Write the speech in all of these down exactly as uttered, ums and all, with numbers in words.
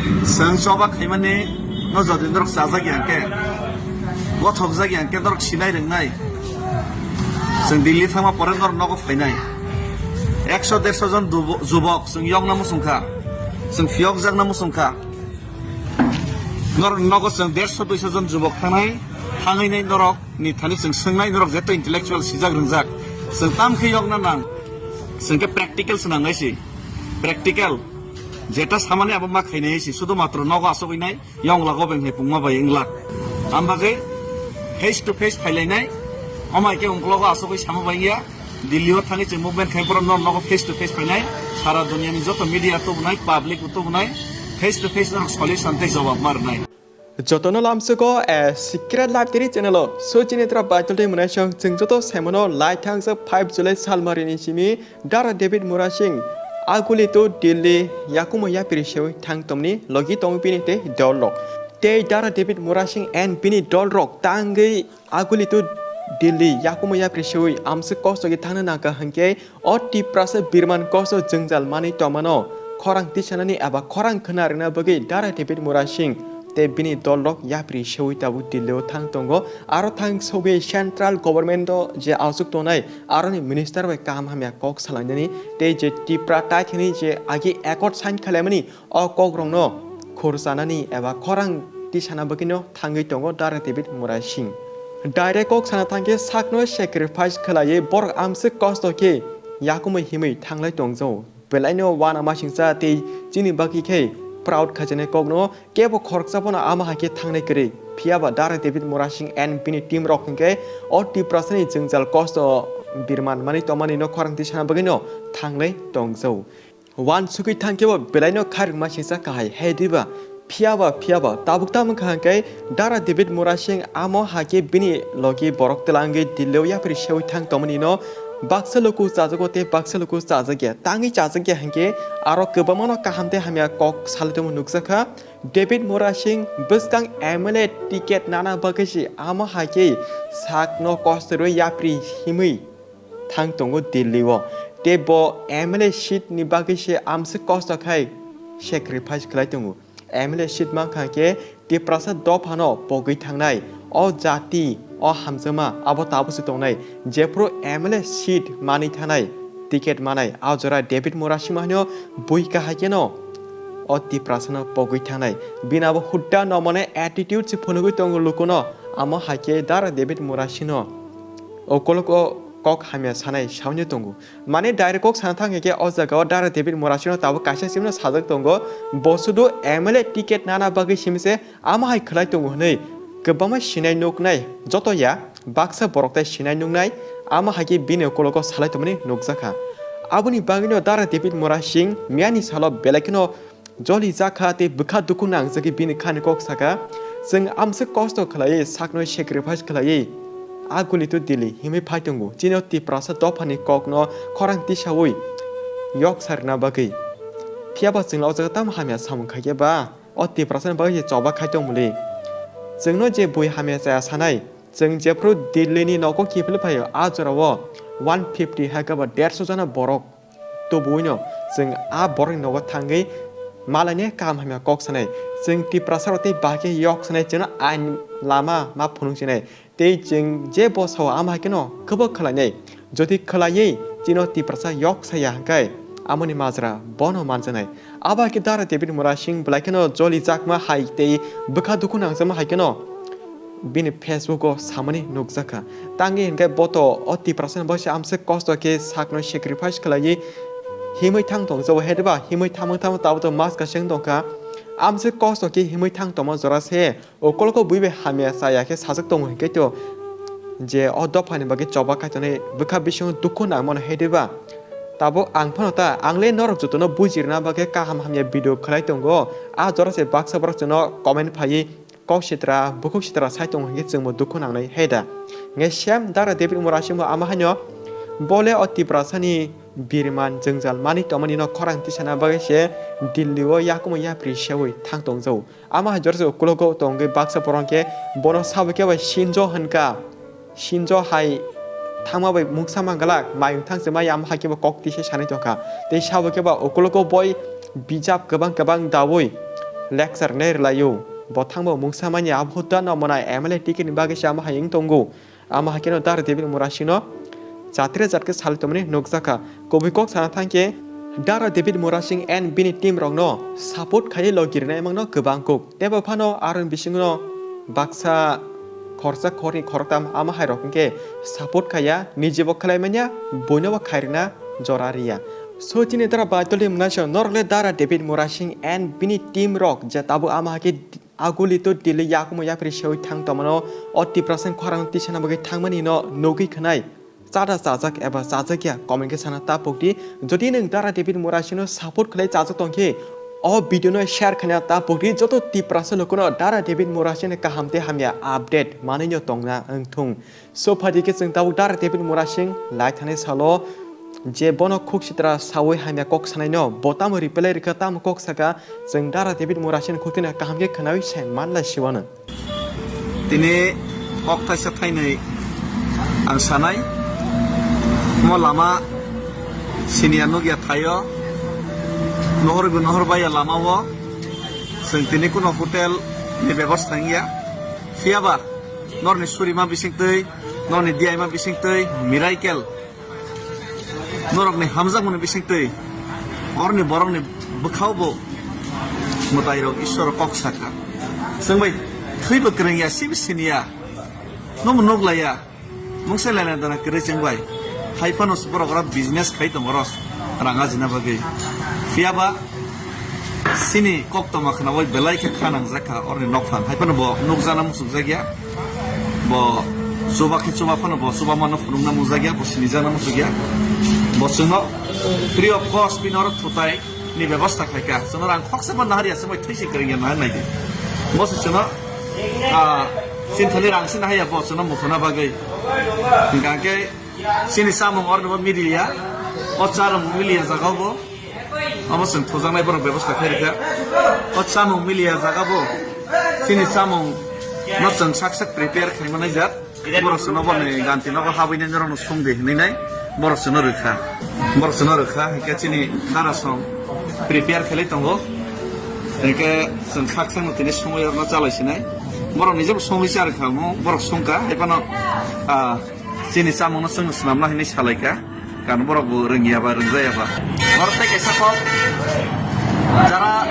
Chwng choba khaimani no jodi norok chajak ya khe, gothok jak ya khe norok sinai rwngnai. Chwng Delhi thangma pore norok nogo phainai. Ekso derso jon dubo-, jubok chwng yokna muchung kha. Chwng phiyok jakna muchung kha. Norok nogo chwng derso duiso jon jubok thangnai, thangwi nai norok ni thani chwng swngnai norok jeto intellectual sijak rwngjak. Chwng tam khe yokna nang. Chwng khe practical swnang nai si. Practical. Jeta samani abo ma khainai si. Sudu matro nogo asogwi nai. Yong lago beng hai pungma bai wng lak. Am bagwi face to face phailainai. Omai khe ungklogo asogwi sama bai wngya. Delhi o thangwi chwng movement khai borok norok nogo face to face phainai. Sara duniani joto media tubunai, public bo tubunai. Face to face norok solution tei jawab ma rwnai. Jotono lamsugo a Secret Life Tiri channel o. So chini tra baitol tei mwnai song chwng joto saimano lai thangsa five July salmarini simi Dara David Murasing, Aguli to Delhi, yakumo yapri sewi thang tomni logi tong bini tei dolrok. Tei Dara David Murasing and bini dolrok tangwi Aguli to Delhi, yakumo yapri sewi amswk kosto khe thangna nangkha hwnkhe o Tiprasa birman kosto jwngjal manwi tongmano khorang tisanani eba khorang khna rwna bagwi Dara David Murasing tei bini dolrok yapri sewi tabuk Delhi o thang tongo. Aro thang sogwi central government o je aswk tongnai aroni minister bai kaham hamya kok salainani tei je Tipra taithani je agi accord sign khalaimani o kokrokno khurchanani eba khorang tisana bagwino thangwi tongo Dara David Murasing. Direct kok sana thangkhe sakno sacrifice khwlaiwi borok amswk kosto khe yakumui himwi thanglai tongjago. Belaino uanamasingcha tei chini bagwi khe proud khaijaknai kokno kebo khoroksa bono ama hai khe thangnai kwrwi. Phiya ba Dara David Murasing and bini team rok hinkhe o Tiprasani jwngjal kosto birman mani tongmani no khorang tisana bagwino thanglai tongjago. Uansugwi thangkhe bo belaino khairokma singcha kahai hai diba? Phiya ba, phiya ba, tabuk tamo kha hwnkhe Dara David Murasing amo hai khe bini logi borok twlangwi Delhi o yapri sewi thang tongmani no baksa luku chajago tei baksa luku chajakya. Tangwi chajakya hwnkhe aro kwbangmano kaham tei hamya kok salai tongma nukjakha. David Murasing bwskang M L A ticket nana bagwi se amo hai khe sakno kosto rwi yapri himwi thang tongo Delhi o. Tei bo M L A seat ni bagwi se amswk kosto khai sacrifice khlai tongo. M L A seat mankha khe Tiprasa dophano pogwi thangnai, o jati, o hamjakma abo tabukse tongnai. Jephru M L A seat manwi thanai, ticket manai, a jora David Murasing hwnwi bui kahai kheno o Tiprasano pogwi thangnai. Bini abo hudda nomone attitude se phunugwi tongo lukuno, amo hai khe Dara David Murasingno ukolok o kok hamya sanai saui tongo. Mane direct kok sana thang khe o jaga o Dara David Murasingno tabuk kaisa simno sajak tongo, bo sudu M L A ticket nana bagwi simi se amo hai khlai tongo hwnwi kwbangma sinai nuknai joto ya baksa borok tai sinai nuknai, amo hai khe bini ukolok o salai tongmani nukjakha. Aboni bagwino Dara David Murasing miyani salo belai kheno joli jakha tei bwkha dukhu nangjagwi bini khani kok saka, "Chwng amswk kosto khlaiwi, sakno sacrifice khlaiwi, a guli to Delhi himwi phai tongo, chini o Tiprasa dophani kokno khorang tisaui yok sarina bagwi. Phiya ba chwngno o jaga tamo hamya samung khaikhe ba? O Tiprasani bagwi se choba khai tongmuli. Chwngno je bui hamya chaya sanai, chwng jephru Delhi ni nogo kiphilwi phaio, a jorao one fifty hai khe ba derso jona borok tubuino chwng a borokni nogo thangwi malaini kaham hamya kok sanai. Chwng Tiprasa rok tei bahai khe yok sanai, chwngno ain lama ma phunuk sinai. Tei chwng je bwsao ama hai kheno kwbak khlainai. Jodi khlaiwi chino Tiprasa yok saya hwnkhe amoni majra bono manjaknai." Abo hai khe Dara David Murasing belai kheno joli jakma hai tei bwkha dukhu nangjakma hai kheno bini Facebook o samani nukjakha. Tangwi hwnkhe boto o Tiprasa ni bagwi se amswk kosto khe sakno sacrifice khlaiwi himwi thang tong jabo, hede ba himwi thamung thamung tabuk to mas kaisa wng tongkha. Amswk kosto khe himwi thang tongma jora se ukolok o bui bai hamya chaya khe sajak tongo hwnkhe to je o dophani bagwi choba khai tongnai bwkha bisingo dukhu nangmano, hede ba? Tabuk ang phano ta, ang le norok jotono bujirna bagwi kaham hamya video khlai tongo. A jora se baksa borok chwngno comment phaiwi kok sitra, bukhuk sitra sai tongo hwnkhe chwngbo dukhu nangnai, he da? Hwnkhe same Dara David Murasingbo ama haino bo le o Tiprasani birman jwngjal manwi tongmani no khorang tisana bagwi se Delhi o yakumo yapri seui thang tongjago. Ama hai jora se ukulogo tongwi baksa borok khe bono sabo khe bai sinjo hwnkha. Sinjo hai thangma bai mungsa manglak, mayung thangse maya ama hai khe bo kok tise sanai tongkha. Tei sabo khe ba ukulogo boi bijap kwbang kwbang daui lecture nai rwlaio. Bo thangbo mungsa manya abo hota no mwnai M L A ticket ni bagwi se ama hai wng tongo. Ama hakhe no Dara David Murasing no chatri jat khe salai tongmani nukjakha. Kubui kok sana thangkhe Dara David Murasing and bini team rokno support khaiwi logi rwnaimano kwbang kuk. Tebo phano aroni bisingo baksa khorsa khorni khoroktam ama hai rok hwnkhe support khaiya, nijibo khlai manya, buinobo khairwkna jora riya. So chini dara baitoli mwnai so norokle Dara David Murasing and bini team rok je tabuk ama hakhe Aguli to Delhi yakumo yapri sewi thang tongmano, o Tiprasani khorang tisana bagwi thangmani no nugwi khwnai. Chada chajak eba chajakya comment khe sana ta pokdi. Jodi nwng Dara David Murasing no support khlai chajak tongkhe, o video no share khaina ta pokdi. Joto Tiprasa lokono Dara David Murasing ni kaham tei hamya update manwi no tongna wngthung. So phaidi khe chwng tabuk Dara David Murasing lai thani salo je bono khuk sitra sawi hamya kok sanai no bo tamo reply rikha tamo kok saka chwng Dara David Murasing khuk tini kaham khe khwnawi sai manlai siwano. Tini kok thaisa thainwi ang sanai, mo lama siniya nukya thaio, nohor bo nohor baiya lama o, chwng tini kuno hotel ni bebosta wngya, phiyaba norni surima bisingtwi, norni diyaima bisingtwi, miracle. Norokni hamjakmani bisingtwi orni borokni bwkhao bo mwtairok Ishwar kok sakha. Chwng bai thwibo kwrwngya, sibo siniya, nomo nuklaiya, mungsa lailai dana kwrwi chwng bai. Hai phano borok oro business khai tongo oro rang ajina bagwi. Phiyaba Chini koktoma khwnawi belai khe kha nangjakha orni nokphang, hai phano bo nukjana muchukjakya. Bo chuba khe chuba phano bo chubamano phunukna muchukjakya, bo sinijana muchukya. Bo chwngno free of cost bini oro thutai ni bebosta khaikha. Chwngno rang khoksa bo naharya, chwng bai thwi se kwrwngya nahar naidi. Bo se chwngno, ah, chinthani rang se nahaya bo chwngno muthuna bagwi. Hingkha khe Chini chamung orni bo miliya, o chamung miliya jaga bo, omo chwng thujaknai borok bebosta khairikha. O chamung miliya jaga bo, chini chamung no chwng sak sak prepare khaimani jat. Borok chwngno boni ganti nogo habwi nai norokno songdi hinwi nai borok chwngno rwkha. Borok chwngno rwkha, hinkhe chini dara song prepare khailai tongo. Hinkhe chwng sak sakno tini songwi orno chalai sinai. Borok nijebo songwi charwkha omo, borok songkha, hai phano, ah, Chini chamungno chwngno swnamna hinwi salaikha, kan borok bo rwngya ba rwngjaya ba. Borok tei kaisa kok, jara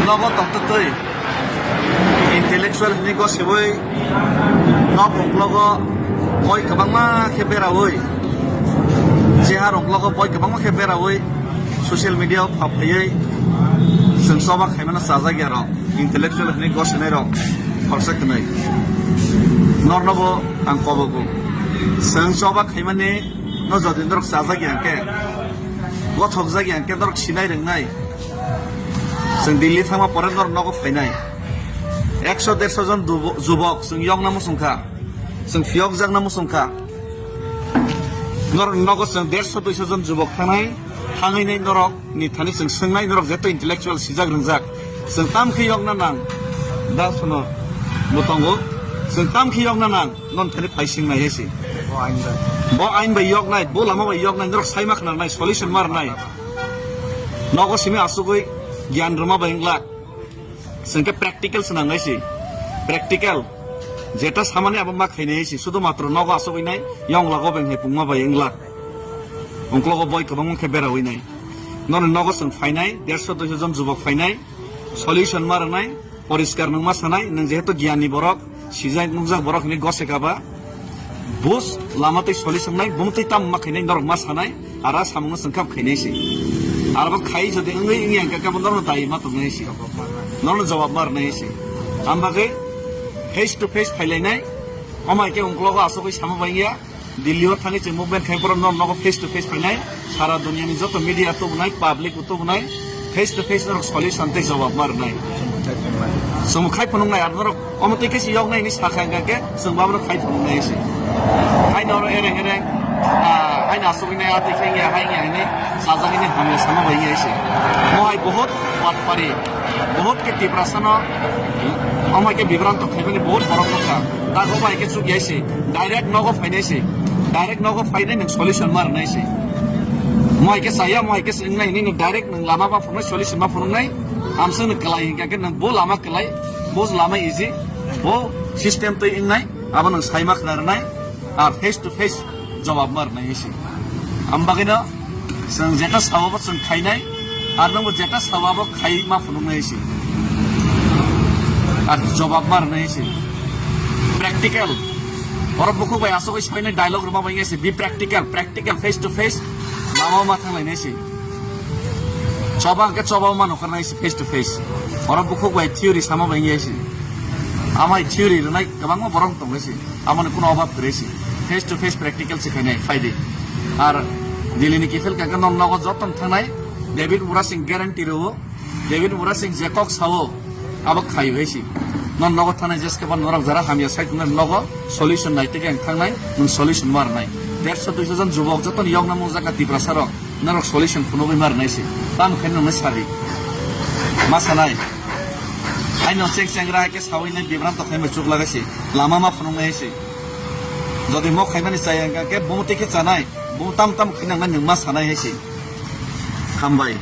nogo tongtwtwi intellectual hinwi gosiwi nok uklogo boi kwbangma khe berawi, chehar uklogo boi kwbangma khe berawi, social media o pha phaiwi chwng choba khaimano chajakya rok. Intellectual hinwi gosinairok khorsa kwnwi. Nornobo ang kobogo. Chwng choba khaimani no jodi norok chajakya hwnkhe, gothokjakya hwnkhe norok sinai rwngnai. Chwng Delhi thangma pore norok nogo phainai. Ekso derso jon dubo-, jubok chwng yokna muchungkha. Chwng phiyokjakna muchungkha. Norok nogo chwng derso duiso jon jubok thangnai, thangwi nai norok ni thani chwng swngnai, norok jeto intellectual sijak rwngjak. Chwng tam khe yokna nang, da sono bo tongo. Chwng tam khe yokna nang, non thani phai sing nai hai se. Bo ain bai. Bo ain bai yoknai, bo lama bai yoknai, norok sai ma khna nai, solution ma rwnai. Nogo simi asugwi gyan rwma bai wngla. Chwng khe practical se nangnai se. Practical. Jeta samani abo ma khainai se. Sudu matro nogo asogwi nai, yong lago beng hai pungma bai wngla. Ungklogo boi kwbangma khe berawi nai. Noni nogo chwng phainai, derso duiso jon jubok phainai. Solution ma rwnai, poriskar nwng ma sanai, nwng jehetu giyani borok, sijak nukjak borok hinwi gose kaba. Bus lama tei soli sangnai, bumtwi tamo ma khainai norok ma sanai, ara samungno chwng kha khainai se. Arbo khai jodi wngwi wngya hwnkhe khe bo norokno dai ma tongnai se. Norokno jawab ma rwnai se. Ambagwi face to face phailainai, omo hai khe ungklogo asogwi sama bai wngya, Delhi o thangwi chwng movement khai borok norok nogo face to face phainai. Sara duniani joto media tubunai, public bo tubunai, face to face norok solution tei jawab ma rwnai. Chwng khai phunuknai, aro norok omo twi khe se yoknai hinwi sakha hwnkha khe chwng bo abono khai phunuknai se. Haino oro ereng ereng, ah, haino asugwi nai, ah, twi khe wngya, hai wngya hinwi sajagwi nai hamya sama bai wngya se. Mo hai bohot patpari, bohot khe Tiprasano omo hai khe bibranto khaimani bohot borok nukha. Dago bai khe chukya se, direct nogo phainai se, direct nogo phainai nwng solution ma rwnai se. Mohai khe chaya, mohai khe se wngnai, nini direct nwng lama ma phunuknai, solution ma phunuknai, amswk nwng kwlai hinkha khe nwng bo lama kwlai, bo lama easy, bo system twi wngnai, abo nwng sai ma khna rwnai, ar face to face jawab ma rwnai hai se. Am bagwino chwng jeta sao bo chwng khainai, ar nwngbo jeta sao abo khai ma phunuknai hai se. Ar jawab ma rwnai hai se. Practical. Borok bukhuk bai aswk oi soinai dialogue rwma bai wngya se, be practical, practical, face to face. Lama ma thanglainai se. Choba hwnkhe choba ma nukharnai se face to face. Borok bukhuk bai theory sama bai wngya se. Amai theory rwnai kwbangma borok tongnai se. Amoni kuno obab kwrwi se. Face to face practical se khainai, phaidi. Ar Delhi ni kiphil kha khe non nogo joto thangnai, David Murasing guarantee rwo. David Murasing je kok sao, abo khaio hai se. Non nogo thanai jeske ban norok jara hamya sai tongna nogo solution nai teke ang thangnai, nwng solution ma rwnai. Derso duiso jon jubok joto ni yokna mung jaka Tiprasa rok, norok solution phunugwi ma rwnai se. Tamo khe nwng sari. Ma sanai. Ai no cheng cheng ra ke sawi nai bibranto khai me chuk lagai se. Lama ma phunuk nai se. Jodi mo khaimani chaya hwnkha khe bumo tei khe chanai. Bumo tam tam khaina nai nwng ma sanai hai se. Hambai.